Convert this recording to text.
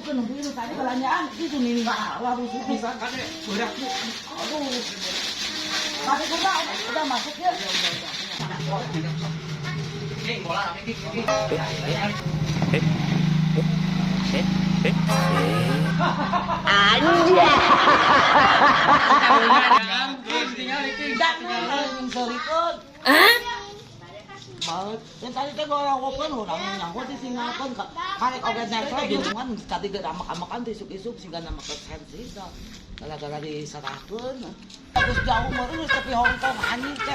Nempukeun, nempukeun tadi belanjaan itu nih enggak harus bisa. Kade, berak, Bu. Aduh. Tapi udah, udah masuk ya. King, bola rame, King, King. King, tinggal, King. Dan serikeun. Banget. Dan tadi teh gua urang nyaho ditinggalkeun karek oge nempel bingungan tadi ge amak-amakan teh isuk-isuk sehingga nama ke sensi gara-gara diserahkeun. Terus jauh meureun geus tepi Hongkong anjing teh.